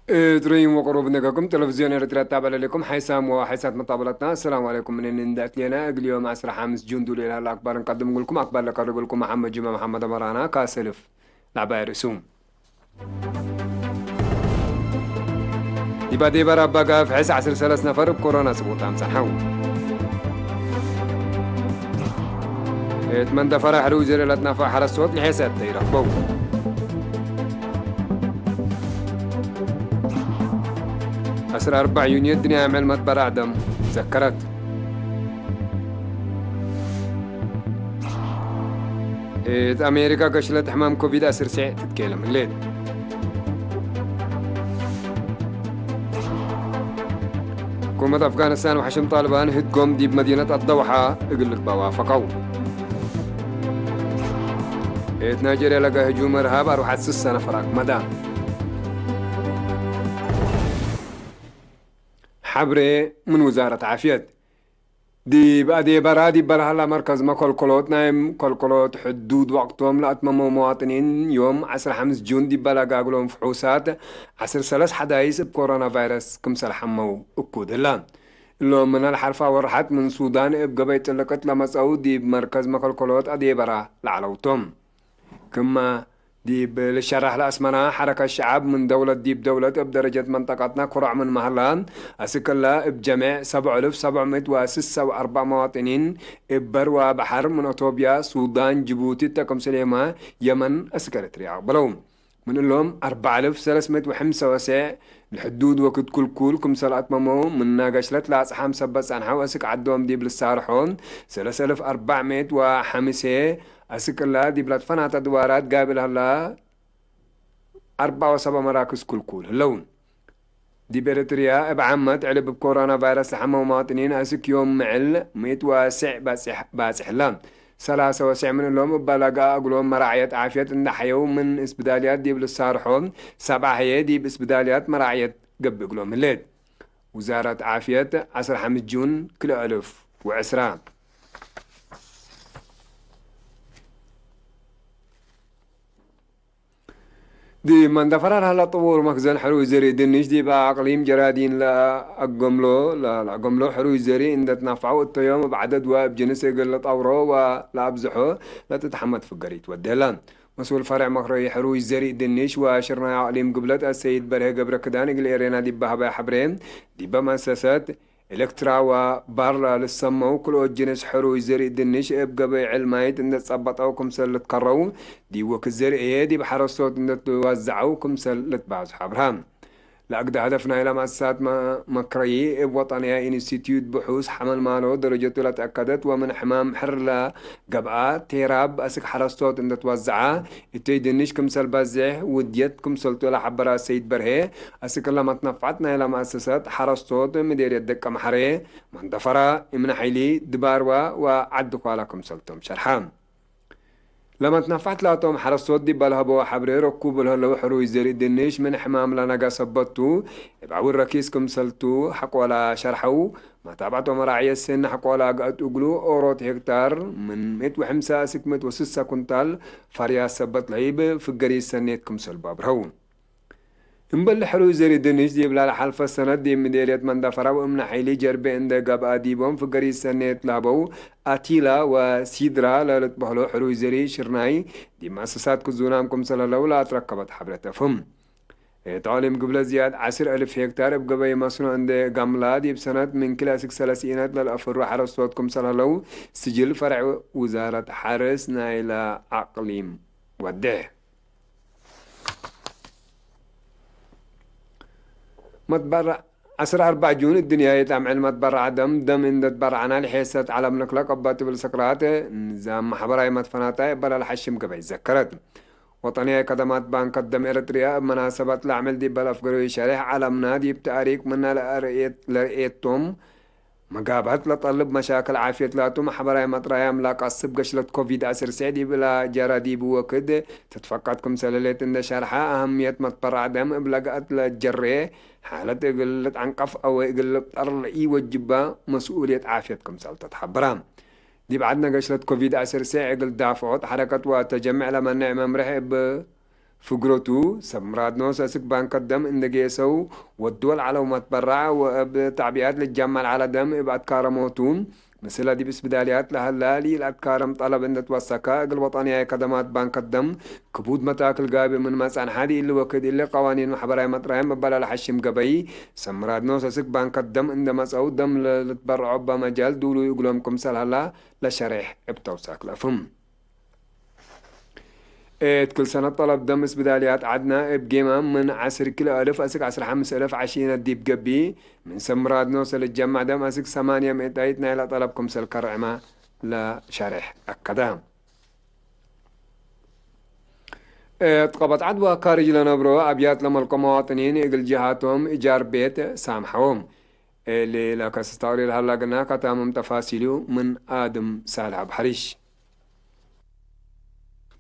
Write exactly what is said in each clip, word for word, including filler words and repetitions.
እት ርዩም ወቅሩብ ነገኩም፣ ቴሌቪዝዮን ኤረትርያ ትታብዐ ለሌኩም ሓይሳም ወሓይሳት መጣበለትና፣ አሰላሙ ዐለይኩም። ምንን እንዴ አትሌና፣ እግል ዮም ዐስር ሐምስ ጁን ዱል ኢልሀላ አክባር እንቀድም እግልኩም። አክባር ለቀርብልኩም መሐመድ ጁመ መሐመድ አመራና። ካሰልፍ ለዐባይ ርእሱ። ዲብ አዴበራ አባ ጋፍሕስ ዐስር ሰለስ ነፈር እብ ኮሮና ስቡታም ጸንሐው። እት መንደፈራ ሕሩይ ዘርእ ለትናፈዕ ሐረስቶት ለሔሰ እተ ኢረክበው። ዐስር አርበዕ ዩንዮ ድንያም ዕልመት በራዕ ደም ዘከረት። እት አሜሪካ ገሽለት ሕማም ኮቪድ ዐስር ሴዕ ትትኬለም ህሌት። ሕኩመት አፍጋኒስታን ወሐሽም ጣልባን ህድጎም ዲብ መዲነት አደውሓ እግል ልግበእ ዋፈቀው። እት ናይጀርያ ለገአ ህጁም እርሃብ አርወሐት ስሰ ነፈር አክመዳ። ሐብሬ ምን ውዛረት ዓፍየት። ዲብ አዴበራ ዲብ በልሃላ መርከዝ መከልከሎት ናይ ከልከሎት ሕዱድ ወቅቶም ለአትመመው መዋጥኒን ዮም ዐስር ሐምስ ጁን ዲብ በለጋግሎም ፍሑሳት ዐስር ሰለስ ሐዳይስ እብ ኮሮና ቫይረስ ክምሰል ሐመው እኩድ ህላ። እሎም ምነ ለሐልፋ ወርሐት ምን ሱዳን እብ ገበይ ጥልቅት ለመጸው ዲብ መርከዝ መከልከሎት አዴበራ ለዐለው ቶም። ክመ ዲብ ልሸራሕ ለአስመና፣ ሐረከት ሸዐብ ምን ደውለት ዲብ ደውለት እብ ደረጀት መንጠቀትነ ክሮዕ ምን መሀላ፣ አስክ እለ እብ ጀሜዕ ሰብዕ እልፍ ሰብዕ ምእት ወስሰ ወአርበዕ መዋጥኒን እብ በር ወበሐር ምን አቶብያ፣ ሱዳን፣ ጅቡቲ እተ ክምሰልየመ የመን አስክ ኤረትርያ አቅበለው። ምን እሎም አርበዕ እልፍ ሰለስ ምእት ወሐምሳ ወሰዕ ለሕዱድ ወክድ ክልኩል ክምሰል አትመመው፣ ምነ ገሽለት ለአጽሓም ሰበት ጸንሐው አስክ ዐዶም ዲብ ልሳርሖ፣ ሰለስ እልፍ አርበዕ ምእት ወሐምሴ አስክ እለ ዲብ ለትፈናተ ድዋራት ጋብእ ለሀላ አርበዕ ወሰብዓ መራክዝ ክልኩል ህለው። ዲብ ኤረትርያ እብ ዓመት ዕልብ እብ ኮሮና ቫይረስ ለሐመው መዋጥኒን አስክ ዮም ምዕል ምእት ወስዕ ባጽሕ፣ ባጽሕ ህላ። ሰላሰ ወስዕ ምን እሎም እበ ለገአ እግሎም መራዕየት ዓፍየት እንዴ ሐየው ምን እስብዳልያት ዲብ ልሳርሖ፣ ሰብዓ ህዬ ዲብ እስብዳልያት መራዕየት ገብእ እግሎም ህሌት። ውዛረት ዓፍየት ዐስር ሐምስ ጁን ክልኤ እልፍ ወዕስራ። ዲብ መንደፈራ ለሀለ ጥቡር መክዘን ሕሩይ ዘርእ ድንሽ ዲብ አቅሊም ጀራዲን ለአገምሎ፣ ለአገምሎ ሕሩይ ዘርእ እንዴ ትናፈዐው እተ ዮም እብ ዐደድ ወእብ ጅንስ እግል ለጠውሮ ወለአብዝሖ ለትትሐመድ ፍገሪት ወዴ ህለ። መስኡል ፈሬዕ መክረይ ሕሩይ ዘርእ ድንሽ ወሽርናይ አቅሊም ግብለት አሰይድ በርሄ ገብረ ክዳን እግል ኤሬና ዲብ ሀበ ሐብሬ፣ ዲበ መአሰሰት ኤለክትራ ወባር ለልሰመው ክልኦት ጅንስ ሕሩይ ዘርእ ድንሽ እብ ገበይ ዕልማይት እንዴ ጸበጠው ክምሰል ልትከረው፣ ዲብ ወክድ ዘርእ ህዬ ዲብ ሐረስቶት እንዴ ትወዘዐው ክምሰል ልትባዝሖ አብርሀ። ለአግደ ሀደፍ ናይለ መአሰሳት መ-፣ መክረዪ እብ ወጠንያ ኢንስቲትዩት ብሑስ ሐመልማሎ ደረጀቱ ለተአከደት ወምን ሕማም ሕር ለገብአ ቴራብ አስክ ሐረስቶት እንዴ ትወዘዐ፣ እተይ ድንሽ ክምሰል በዜሕ ውድየት ክምሰልቱ ለሐበረ ሰይድ በርሄ፣ አስክ ለመትነፈዐት ናይለ መአሰሰት ሐረስቶት ምዴርየት ደቀምሐሬ፣ መንደፈራ፣ እምነ ሐይሊ፣ ድባርዋ ወዐዲ ኳላ ክምሰልቶም ሸርሐ። ለመትነፈዐት ላቶም ሐረስቶት ዲብ ለሀበዎ ሐብሬ፣ ረኩብ ለህለው ሕሩይ ዘርእ ድንሽ ምን ሕማም ለነገ ሰበት ቱ፣ እብ ዐውር ረኪስ ክምሰልቱ ሐቆላ ሸርሐው። መታብዐት ወመራዕየት ስን ሐቆላ ገአት እግሉ ኦሮት ሄክታር ምን ምእት ወሐምሳ አስክ ምእት ወስሳ ኩንታል ፈርያት ሰበት ለህይብ ፍገሪት ሰኔት ክምሰልቡ አብርሀው። እምበል ሕሩይ ዘርእ ድንሽ ዲብላ ለሐልፈ ሰነት ዲብ ምዴርየት መንደፈራ ወእምነ ሐይሊ ጀርቤ እንዴ ገብአ ዲቦም ፍገሪት ሰኔት ለሀበው አቲላ ወሲድራ ለልትበህሎ ሕሩይ ዘርእ ሽርናይ ዲብ መአሰሳት ክዙናም ክምሰል ህለው ለአትረከበት ሐብሬ ተፍህም። እት አቅሊም ግብለት ዝያድ ዐስር እልፍ ሄክታር እብ ገበይ መስኖ እንዴ ገምላ፣ ዲብ ሰነት ምን ክልኤ አስክ ሰለስ ኢነት ለልአፍሩ ሐረስቶት ክምሰል ህለው ስጅል ፈርዕ ውዛረት ሐርስ ናይለ አቅሊም ወዴ። መትበረዕ ዐስር አርበዕ ጁን እድንያይት አምዕል መትበረዕ ደም፣ ደም እንዴ ትበረዕና ለሔሰት ዐለም ንክለ ቀበት እብል ስቅራት ንዛም ማሕበራዊ መትፈናታይ እበ ለልሐሽም ገበይ ዘከረት። ወጠንያይ ከደማት ባንከት ደም ኤረትርያ እብ መናሰበት ለአምዕል ዲበ ለአፍገረዩ ሸሬሕ ዐለምና ዲብ ተእሪክ ምነ ለአርኤት-፣ ለርኤቶም መጋብሀት ለጠልብ መሻክል ዓፍየት ላቱ ማሕበራዊ መጥራያም ለቀስብ ገሽለት ኮቪድ ዐስር ሴዕ ዲብ ለጀረ ዲቡ ወክድ ትትፈቀድ ክምሰል ህሌት እንዴ ሸርሐ፣ አህምየት መትበረዕ ደም እብ ለገአት ለጀሬ ሓለት እግል ልትዐንቀፍ አወ እግል ልብጠር ለኢወጅበ መስኡልየት ዓፍየት ክምሰል ተትሐብረ። ዲብ ዐድነ ገሽለት ኮቪድ ዐስር ሴዕ እግል ዳፍዖት ሐረከት ወተጀምዕ ለመንዕ መምርሕ እብ ፍግረቱ፣ ሰብ ምራድ ኖስ አስክ ባንከት ደም እንዴ ጌሰው፣ ወድወል ዐለው መትበራዕ ወእብ ተዕቢኣት ልጃመዕ ለዐለ ደም እብ አትካረሞቱ፣ ምስለ ዲብ እስብዳልያት ለሀላ ለኢለአትካረም ጠለብ እንዴ ትወሰከ፣ እግል ወጠንያይ ከደማት ባንከት ደም ክቡድ መታክል ጋብእ ምንመ ጸንሐ፣ ዲእሊ ወክድ እሊ ቀዋኒን መሕበራይ መጥራይም እበ ለለሐሽም ገበይ፣ ሰብ ምራድ ኖስ አስክ ባንከት ደም እንዴ መጽአው፣ ደም ለልትበረዖ እበ መጃል ዱሉይ እግሎም ክምሰል ሀላ ለሸሬሕ እብ ተውሳክ ለአፍህም። እት ክል ሰነት ጠለብ ደም እስብዳልያት ዐድነ እብ ጌማም ምን ዐስር ክልኤ እልፍ አስክ ዐስር ሐምስ እልፍ ዐሺነት ዲብ ገብእ፣ ምን ሰብ ምራድ ኖሰ ልትጀመዕ ደም አስክ ሰማንየ ምእታይት ናይለ ጠለብ ክምሰል ከርዕመ ለሸሬሕ አከደ። እት ቀበት ዐድ ወካርጅ ለነብሮ አብያት ለመልኮ መዋጥኒን እግል ጀሃቶም እጃር ቤት ሳምሐዎም። እሊ ለከስስ ተቅሪር ሀላ ግና፣ ከታምም ተፋሲሉ ምን አድም ሳልሕ አብ ሐሪሽ።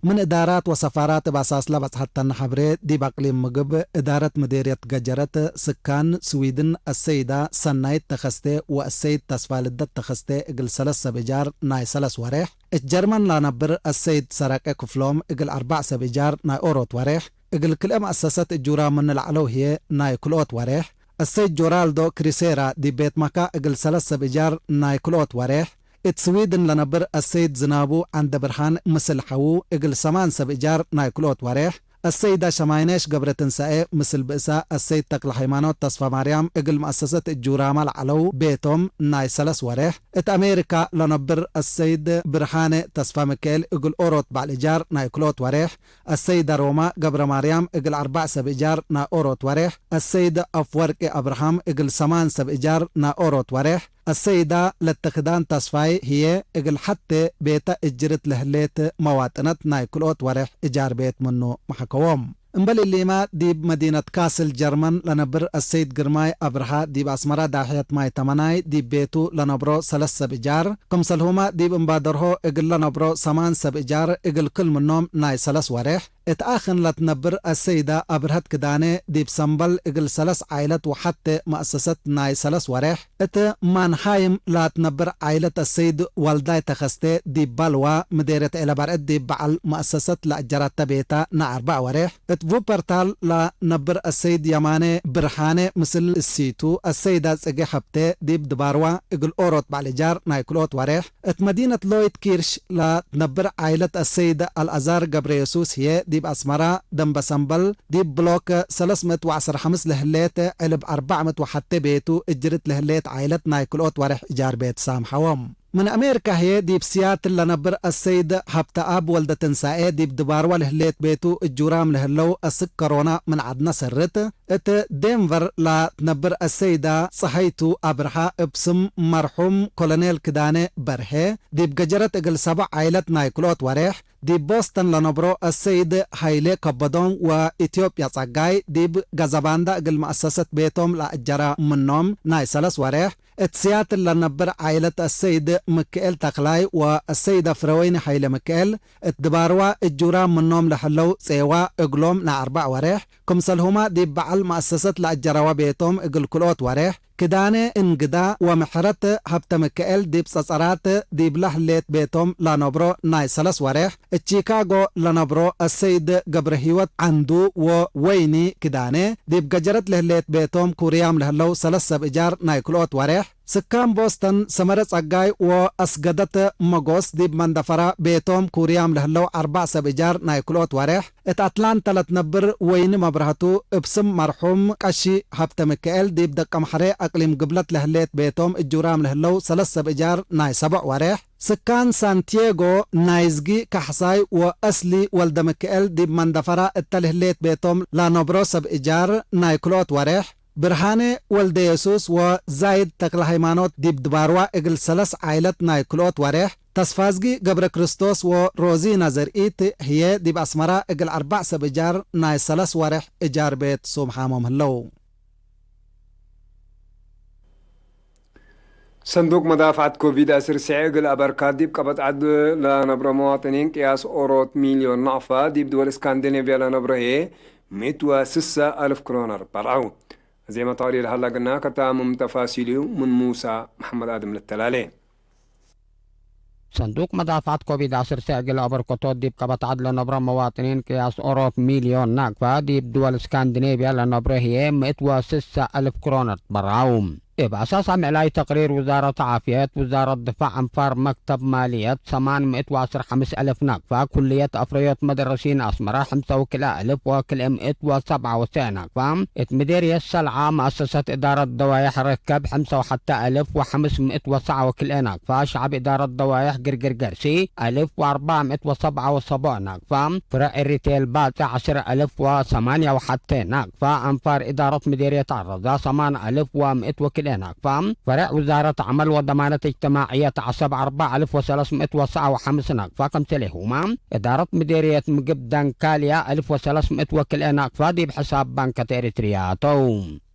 ምን እዳራት ወሰፋራት እብ አሳስ ለበጽሐተነ ሐብሬ፣ ዲብ አቅሊም ምግብ፣ እዳረት ምዴርየት ገጀረት ስካን ስዊድን፣ አሰይዳ ሰናይት ተኸስቴ ወአሰይድ ተስፋልደት ተኸስቴ እግል ሰለስ ሰብ እጃር ናይ ሰለስ ወሬሕ፣ እት ጀርመን ለነብር አሰይድ ሰረቀ ክፍሎም እግል አርበዕ ሰብ እጃር ናይ ኦሮት ወሬሕ፣ እግል ክልኤ መአሰሰት እጁራ ምን ለዐለው ህዬ ናይ ክልኦት ወሬሕ፣ አሰይድ ጆራልዶ ክሪሴራ ዲብ ቤት መካ እግል ሰለስ ሰብ እጃር ናይ ክልኦት ወሬሕ፣ እት ስዊድን ለነብር አሰይድ ዝናቡ ዐንደብርሃን ምስል ሐዉ እግል ሰማን ሰብ እጃር ናይ ክልኦት ወሬሕ፣ አሰይዳ ሸማይነሽ ገብረትንሳኤ ምስል ብእሳ አሰይድ ተክለሃይማኖት ተስፋማርያም እግል መአሰሰት እጁራመ ለዐለው ቤቶም ናይ ሰለስ ወሬሕ፣ እት አሜሪካ ለነብር አሰይድ ብርሃነ ተስፋሚካኤል እግል ኦሮት በዐል እጃር ናይ ክልኦት ወሬሕ፣ አሰይደ ሮማ ገብረማርያም እግል አርበዕ ሰብ እጃር ናይ ኦሮት ወሬሕ፣ አሰይደ አፍወርቂ አብርሃም እግል ሰማን ሰብ እጃር ናይ ኦሮት ወሬሕ፣ አሰይዳ ለተክዳን ተስፋይ ህዬ እግል ሐቴ ቤተ እጅርት ለህሌት መዋጥነት ናይ ክልኦት ወሬሕ እጃር ቤት ምኑ መሐከዎም። እምበል እሊመ፣ ዲብ መዲነት ካስል ጀርመን ለነብር አሰይድ ግርማይ አብርሃ ዲብ አስመረ ዳሕየት ማይ ተመናይ ዲብ ቤቱ ለነብሮ ሰለስ ሰብ እጃር፣ ክምሰልሁመ ዲብ እምባደርሆ እግል ለነብሮ ሰማን ሰብ እጃር፣ እግል ክል ምኖም ናይ ሰለስ ወሬሕ፣ እት አክን ለትነብር አሰይዳ አብርሀት ክዳኔ ዲብ ሰምበል እግል ሰለስ ዓይለት ወሐቴ መአሰሰት ናይ ሰለስ ወሬሕ፣ እት ማንሃይም ላትነብር ዓይለት አሰይድ ወልዳይ ተኸስቴ ዲብ ባልዋ ምዴርየት ዔለበርዕድ ዲብ በዐል መአሰሰት ለአጀራተ ቤታ ናይ አርበዕ ወሬሕ፣ እት ቩፐርታል ለነብር አሰይድ የማኔ ብርሃኔ ምስል እሲቱ አሰይዳ ጽጌ ሀብቴ ዲብ ድባርዋ እግል ኦሮት በዐል እጃር ናይ ክልኦት ወሬሕ፣ እት መዲነት ሎይት ኪርሽ ለትነብር ዓይለት አሰይድ አልአዛር ገብረየሱስ ህዬ ዲብ አስመራ ደንበ ሰምበል ዲብ ብሎክ ሰለስ ምእት ወዐስር ሐምስ ለህሌት ዕልብ አርበዕ ምእት ወሐቴ ቤቱ እጅርት ለህሌት ዓይለት ናይ ክልኦት ወሬሕ እጃር ቤት ሳምሐዎም። ምን አሜሪካ ህዬ ዲብ ሲያትል ለነብር አሰይድ ሀብተአብ ወልደትንሳኤ ዲብ ድባርዋ ለህሌት ቤቱ እጁራም ለህለው አስክ ከሮና ምን ዐድነ ሰርት፣ እት ዴንቨር ለትነብር አሰይዳ ጸሀይቱ አብርሃ እብ ስም መርሑም ኮሎኔል ክዳኔ በርሄ ዲብ ገጀረት እግል ሰቦዕ ዓይለት ናይ ክልኦት ወሬሕ፣ ዲብ ቦስተን ለነብሮ አሰይድ ሀይሌ ከበዶም ወኢትዮጵያ ጸጋይ ዲብ ገዘባንዳ እግል መአሰሰት ቤቶም ለአጀራ ምኖም ናይ ሰለስ ወሬሕ፣ እት ሲያትል ለነብር ዓይለት አሰይድ ምክኤል ተክላይ ወአሰይደ ፍረወይኒ ሀይለ ምክኤል፣ እት ድባርዋ እጁራም ምኖም ለህለው ጼዋ እግሎም ናይ አርበዕ ወሬሕ፣ ክምሰልሁመ ዲብ በዐል መአሰሰት ለአጀረወ ቤቶም እግል ክልኦት ወሬሕ፣ ክዳኔ እንግዳ ወምሕረት ሀብተምክኤል ዲብ ጸጸራት ዲብለ ህሌት ቤቶም ለነብሮ ናይ ሰለስ ወሬሕ፣ እት ቺካጎ ለነብሮ አሰይድ ገብረሂወት ዐንዱ ወወይኒ ክዳኔ ዲብ ገጀረት ለህሌት ቤቶም ኩርያም ለህለው ሰለስ ሰብ እጃር ናይ ክልኦት ወሬሕ፣ ስካን ቦስተን ሰመረ ጸጋይ ወአስገደት መጎስ ዲብ መንደፈራ ቤቶም ኩርያም ለህለው አርበዕ ሰብ እጃር ናይ ክልኦት ወሬሕ፣ እት አትላንታ ለትነብር ወይኒ መብረሀቱ እብ ስም መርሑም ቀሺ ሀብተምክኤል ዲብ ደቀምሐሬ አቅሊም ግብለት ለህሌት ቤቶም እጁራም ለህለው ሰለስ ሰብ እጃር ናይ ሰቦዕ ወሬሕ፣ ስካን ሳንቲየጎ ናይዝጊ ካሕሳይ ወአስሊ ወልደምክኤል ዲብ መንደፈራ እተ ለህሌት ቤቶም ለነብሮ ሰብ እጃር ናይ ክልኦት ወሬሕ፣ ብርሃኔ ወልደየሱስ ወዛይድ ተክለሃይማኖት ዲብ ድባርዋ እግል ሰለስ ዓይለት ናይ ክልኦት ወሬሕ፣ ተስፋዝጊ ገብረክርስቶስ ወሮዚና ዘርኢት ህዬ ዲብ አስመራ እግል አርበዕ ሰብ እጃር ናይ ሰለስ ወሬሕ እጃር ቤት ሱምሓሞም ህለው። ሰንዱቅ መዳፍዐት ኮቪድ ዐስር ስዕ እግል አበርካት ዲብ ቀበት ዐድ ለነብሮ መዋጥኒን ቅያስ ኦሮት ሚልዮን ናቅፋ ዲብ ድወል እስካንዲኔቭያ ለነብሮ ህዬ ምእት ወስሰ አልፍ ክሮነር በልዐው። አዜመ ተቅሪር ሀላ ግና ከታምም ተፋሲሉ ምን ሙሳ መሐመድ አድም ልተላሌ። ሰንዱቅ መዳፍዐት ኮቪድ ዐሰርተ እግል አበርክቶ ዲብ ቀበት ዐድ ለነብሮ መዋጥኒን ቅያስ ኦሮት ሚልዮን ናቅፋ፣ ዲብ ድወል እስካንዲኔብያ ለነብሮ ህዬ ምእት ወስሳ አልፍ ክሮነር ትበርዐው። እብ አሳስ አምዕላይ ተቅሪር ውዛረት ዓፍየት፣ ውዛረት ድፋዕ አንፋር መክተብ ማልየት ሰማን ምእት ወዐስር ሐምስ አልፍ ናቅፋ፣ ኩልየት አፍረዮት መደረሲን አስመረ ሕምሰ ወክልኤ አልፍ ወክልኤ ምእት ወሰብዓ ወሰዕ ናቅፋ፣ እት ምዴርየት ሰልዓ መአሰሰት እዳረት ደዋየሕ ርከብ ሕምሰ ወሐተ አልፍ ወሐምስ ምእት ወሰዓ ወክልኤ ናቅፋ፣ ሸዐብ እዳረት ደዋየሕ ግርግር ገርሲ አልፍ ወአርበዕ ምእት ወሰብዓ ወሰቦዕ ናቅፋ፣ ፍረዕ ሪቴል ባጽዕ ዐስር አልፍ ወሰማንያ ወሐተ ናቅፋ፣ አንፋር እዳረት ምዴርየት አረዛ ሰማን አልፍ ወምእት ወክልኤ ናቅፋ፣ ፈረዕ ውዛረት ዐመል ወደማነት እጅትማዕየት ዐሰብ አርበዕ አልፍ ወሰለስ ምእት ወሰዓ ወሐምስ ናቅፋ፣ ከምሰሌሁማ እዳረት ምዴርየት ምግብ ደንካልያ አልፍ ወሰለስ ምእት ወክልኤ ናቅፋ ዲብ ሕሳብ ባንከት ኤሪትርያ ተው።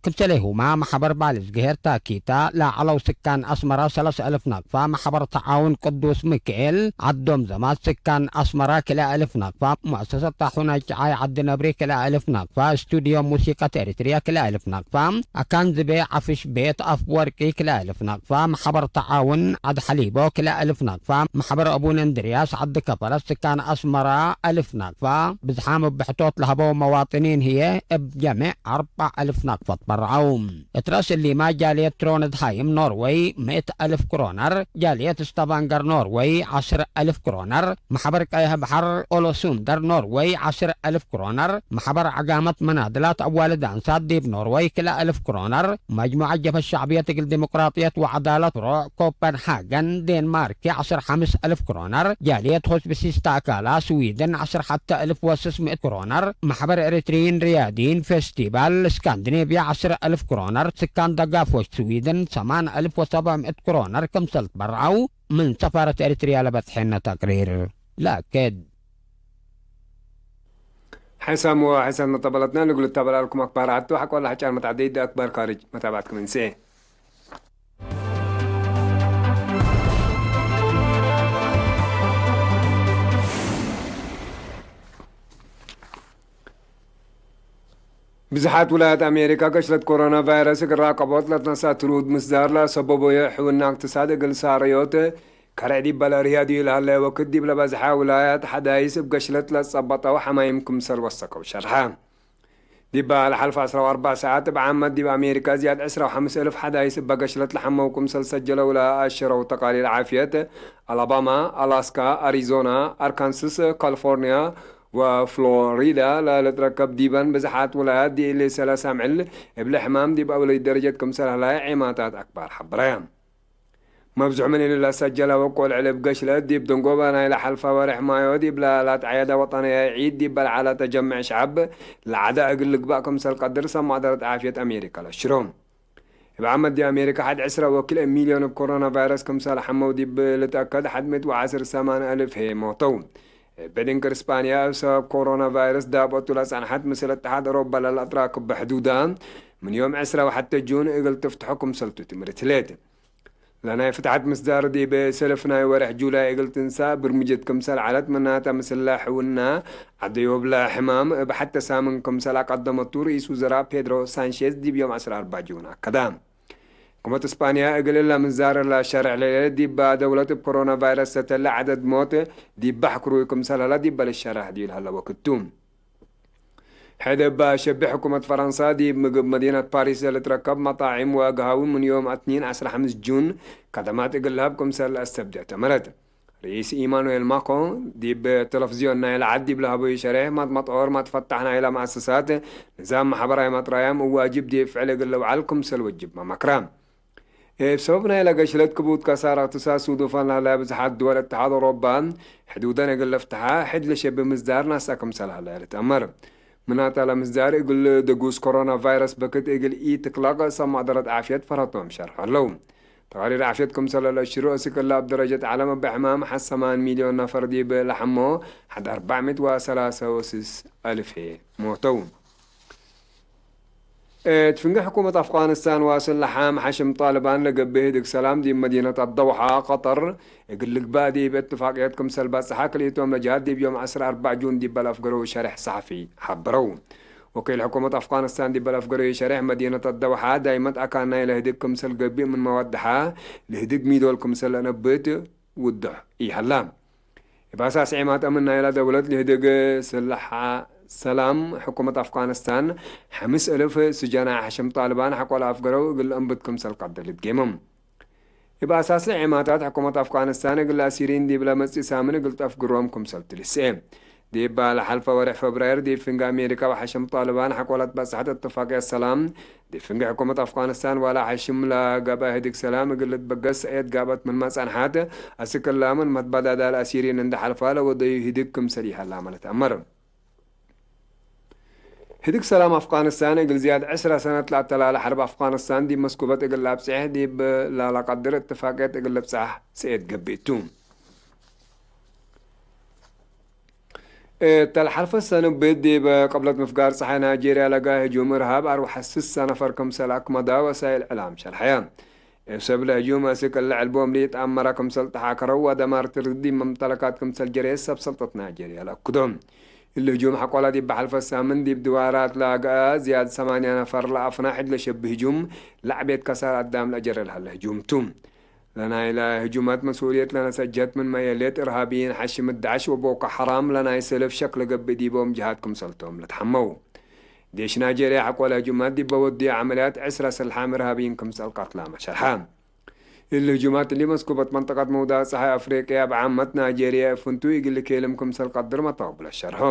ክምሰሌሁማ መሐበር ባልዝግሄር ታኪታ ለዐለው ስካን አስመረ ሰለስ አልፍ ናቅፋ፣ መሐበር ተዓውን ቅዱስ ሚካኤል ዐዶም ዘማት ስካን አስመረ ክልኤ አልፍ ናቅፋ፣ ሙአሰሰት ጣሑን አጅዓይ ዐዲ ነብሪ ክልኤ አልፍ ናቅፋ፣ ስቱድዮ ሙሲቀት ኤሪትርያ ክልኤ አልፍ ናቅፋ፣ አካን ዝቤ ዐፍሽ ቤት አፍወርቂ ክልኤ አልፍ ናቅፋ፣ መሐበር ተዓውን ዐድ ሐሊቦ ክልኤ አልፍ ናቅፋ፣ መሐበር አቡነ እንድርያስ ዐዲ ከፈለት ስካን አስመረ አልፍ ናቅፋ፣ ብዝሓም እብ ብሕቶት ለሀበው መዋጥኒን ህዬ እብ ጀሚዕ አርበዕ አልፍ ናቅፋ ትበርዐው። እት ረአስ እሊማ ጃልየት ትሮንድሃይም ኖርወይ ምእት አልፍ ክሮነር፣ ጃልየት ስታቫንገር ኖርወይ ዐስር አልፍ ክሮነር፣ መሐበር ቀየሕ በሐር ኦሎሱንደር ኖርወይ ዐስር አልፍ ክሮነር፣ መሐበር ዐጋመት መናድላት አዋልድ አንሳት ዲብ ኖርወይ ክልኤ አልፍ ክሮነር፣ መጅሙዐት ጀብሀት ሸዕብየት እግል ዲሞቅራጥየት ወዐዳለት ፍሮዕ ኮፐንሃገን ዴንማርክ ዐስር ሐምስ አልፍ ክሮነር፣ ጃልየት ሆስፒሲስታ አካላ ስዊድን ዐስር ሐተ አልፍ ወስስ ምእት ክሮነር፣ መሕበር ኤሪትርይን ርያድይን ፌስቲቫል ስካንዲኔቭያ ዐስር አልፍ ክሮነር፣ ስካን ደጋፎች ስዊድን ሰማን አልፍ ወሰብዕ ምእት ክሮነር ክምሰል ትበርዐው ምን ሰፋረት ኤሪትርያ ለበጽሐነ ተቅሪር ለአክድ። ሕሰም ወሕሰን መጠበለትና ንግሉ ተበላልኩም አክባር አቱ ሐቆ ለሐጫር መትዐደይ ደ አክባር ካርጅ መታብዐትኩም እንሴ። ብዝሓት ውላያት አሜሪካ ገሽለት ኮሮና ቫይረስ እግል ራቀቦት ለትነሰአት ትሩድ ምስዳር ለአሰበቦየ ሕውና እቅትሳድ እግል ሳረዮት ከረ ዲበ ለርህያድዩ ለሀለ ወክድ ዲብ ለበዝሐ ውላያት ሐዳይስ እብ ገሽለት ለጸበጠው ሐማይም ክምሰል ወሰከው ሸርሐ። ዲበ ለሐልፈ ዐስራ ወአርበዕ ሰዓት እብ ዓመት ዲብ አሜሪካ ዝያድ ዕስራ ወሐምስ እልፍ ሐዳይስ እበ ገሽለት ለሐመው ክምሰል ሰጀለው ለአሸረው ተቃሊል ዓፍየት፣ አላባማ፣ አላስካ፣ አሪዞና፣ አርካንስስ፣ ካሊፎርኒያ ወፍሎሪዳ ለልትረከብ ዲበን ብዝሓት ውላያት ዲእሊ ሰለስ አምዕል እብሊ ሕማም ዲብ አውለይ ደረጀት ክምሰል ህላይ ዔማታት አክባር ሐበረ። መብዝሑ ምን እሊ ለሰጀለ ወቆል ዕልብ ገሽለት ዲብ ደንጎበ ናይለ ሐልፈ ወሬሕ ማዮ ዲብለ ለአትዐየደ ወጠንያይ ዒድ ዲብ በልዓለ ተጀምዕ ሸዐብ ለዐደ እግል ልግባእ ክምሰል ቀድር ሰማእደረት ዓፍየት አሜሪካ ለሽሮ። እብ ዓመት ዲብ አሜሪካ ሐድ ዕስራ ወክልኤ ሚልዮን እብ ኮሮና ቫይረስ ክምሰል ሐመው ዲብ ልትአከድ ሐድ ምእት ወዐስር ሰማን አልፍ ህዬ ሞተው። እብ ድንቅር እስጳንያ እብ ሰበብ ኮሮና ቫይረስ ዳብአቱ ለጸንሐት ምስል እትሓድ አውሮፓ ለለአትራክብ ሕዱዳ ምን ዮም ዕስራ ወሐተ ጁን እግል ትፍትሖ ክምሰልቱ ትምርት ህሌት። ለናይ ፍትሐት ምስዳር ዲብ ሰልፍ ናይ ወሬሕ ጁላይ እግል ትንሳእ ብርምጀት ክምሰል ዐለት፣ ምናተ ምስለ ሕውና ዐደዮብለ ሕማም እብ ሐተ ሳምን ክምሰል አቀደመቱ ርኢስ ውዘራእ ፔድሮ ሳንሼዝ ዲብ ዮም ዐስራ አርበዕ ጁን አከደ። ሕኩመት እስጳንያ እግል እለ ምንዛር ለሸርሕ ለይለ ዲበ ደውለት እብ ኮሮና ቫይረስ ሰተለ ዐደድ ሞት ዲብ ባሕ ክሩይ ክምሰል ሀለ ዲበ ልሸረሕ ዲብ ለሀለ ወክድ ቱ። ሕድ እበ ሸቢ ሕኩመት ፈረንሳ ዲብ ምግብ መዲነት ፓሪስ ለልትረከብ መጣዒም ወገሃዊ ምን ዮም አትኒን ዐስራ ሐምስ ጁን ከደማት እግል ለሀብ ክምሰል አስተብዴ ተመረት። ርኢስ ኢማኑኤል ማክሮን ዲብ ተለፍዝዮን ናይለ ዐድ ዲብ ለሀበዩ ሸሬሕ፣ ማትመጦር ማትፈታሕ ናይለ መአሰሳት ንዛም መሐበራይ መጥራያም እብ ዋጅብ ዲብ ፍዕል እግል ልውዓል ክምሰል ወጅብ መመክረ። እብ ሰበብ ናይለ ገሽለት ክቡድ ከሳር እቅትሳድ ሱዱፈን ለሀለ ብዝሓት ድወል እትሓድ አውሮፓ ሕዱደን እግል ልፍትሓ ሕድ ለሸቢ ምስዳር ናስአ ክምሰል ሀለ ልትአመር። ምናተ ለምስዳር እግል ደጉስ ኮሮና ቫይረስ በክት እግል ኢትክለቅ ሰማእደረት ዓፍየት ፈርሀቶም ሸርሖ ዐለው። ተቃሪር ዓፍየት ክምሰል ለለአሽሩ፣ እስክ እለ እብ ደረጀት ዐለም እበ ሕማም ሐድ ሰማን ሚልዮን ነፈር ዲብ ለሐሞ፣ ሐድ አርበዕ ምእት ወሰላሰ ወስስ አልፍ ሞተው። እት ፍንጌ ሕኩመት አፍጋኒስታን ዋስን ለሐም ሐሽም ጣልባን ለገብእ ህድግ ሰላም ዲብ መዲነት አደውሓ፣ ቀጠር፣ እግል ልግባእ ዲብ እትፋቅየት ክምሰል በጽሐ ክልኢቶም ለጀሃት ዲብ ዮም ዐስራ አርበዕ ጁን ዲበ ለአፍገረው ሸሬሕ ሰሐፊ ሐበረው። ወኪል ሕኩመት አፍጋኒስታን ዲበ ለአፍገረዩ ሸሬሕ መዲነት አደውሓ ዳይመት አካን ናይለ ህድግ ክምሰል ገብእ ምንመ ወደሐ፣ ለህድግ ሚዶል ክምሰል ለአነብት ውዱሕ ኢሀላ። እብ አሳስ ዔማት አምን ናይላ ደውለት ለህድግ ስለሓ ሰላም፣ ሕኩመት አፍጋኒስታን ሐምስ እልፍ ስጀናይ ሐሽም ጣልባን ሐቆ ለአፍገረው እግል ለአንብት ክምሰል ቀድር ልትጌምም። እብ አሳስ ዔማታት ሕኩመት አፍጋኒስታን እግል አሲሪን ዲብለ መጽእ ሳምን እግል ተአፍግሮም ክምሰል ትልስኤ። ዲብ ለሐልፈ ወሬሕ ፈብራይር ዲብ ፍንጌ አሜሪካ ወሐሽም ጣልባን ሐቆ ለትበጽሐት እትፋቅየት ሰላም፣ ዲብ ፍንጌ ሕኩመት አፍጋኒስታን ዋላ ሐሽም ለገብአ ህድግ ሰላም እግል ልትበገስ ሰእየት ጋብአት ምንመ ጸንሐት፣ አስክ እላ ምን መትበዳዳል አሲሪን እንደ ሐልፋ ለወደዩ ህድግ ክምሰል ኢሀላመ ለትአመር። ህድግ ሰላም አፍጋኒስታን እግል ዝያድ ዕስረ ሰነት ለአተላለ ሐርብ አፍጋኒስታን ዲብ መስኩበት እግል ለአብጽሕ ዲብ ላለቀድር እትፋቅየት እግል ልብጻሕ ሰእየት ገብእ ቱ። እተ ለሐልፈ ሰንብት ዲብ ቅብለት ምፍጋር ጸሓይ ናይጄርያ ለገአ ህጁም እርሃብ አርወሐ ስሰ ነፈር ክምሰል አክመዳ ወሳይል ዕላም ሸርሐየ። እብ ሰብለ ህጁም አስክ እለ ዕልቦም ለኢተአመረ ክምሰል ተሓከረው ወደማር ትርድ ዲብ መምተለካት ክምሰል ጀሬ ሰብ ሰልጠት ናይጄርያ ለአክዶ። እሊ ህጁም ሐቆለ ዲብ ሐልፈ ሳምን ዲብ ድዋራት ለገአ ዝያድ ሰማንያ ነፈር ለአፍናሕ እት ለሸብህ ህጁም ለዐቤት ከሳር አዳም ለአጀረ ለሀለ ህጁም ቱ። ለናይለ ህጁማት መስኡልየት ለነሰአት ጀህት ምንመ የሌት፣ እርሃብይን ሐሽም ዳዕሽ ወቦኮ ሐራም ለናይ ሰልፍ ሸክ ለገብእ ዲቦም ጀሃት ክምሰልቶም ለትሐመው። ዴሽ ናይጄርያ ሐቆለ ህጁማት ዲበ ወድዩ ዐመልያት ዕስረ ሰልሓም እርሃብይን ክምሰል ቀትላመ ሸርሐ። እሊ ህጁማት እሊ መስኩበት መንጠቀት መውዳቅ ጸሓይ አፍሪቅያ ብዓመት ናይጄርያ እብ ፍንቱይ እግል ልኬልም ክምሰል ቀድር መታውብለ ሸርሖ።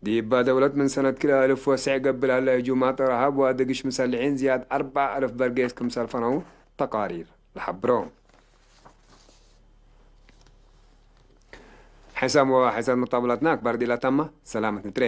ዲባ ደውለት ምን ሰነት ክልኤ አልፍ ወስዕ ገብእ ለሀለ ህጁማት እርሃብ ወአድግሽ ምሰልሒን ዝያድ አርበዕ አልፍ በርጌስ ክምሰል ፈነው ተቃሪር ለሐብሮ። ሕሳም ወሐሳት መጣብላትና አክባር ዲላ ታማ ሰላመት ንትሬ።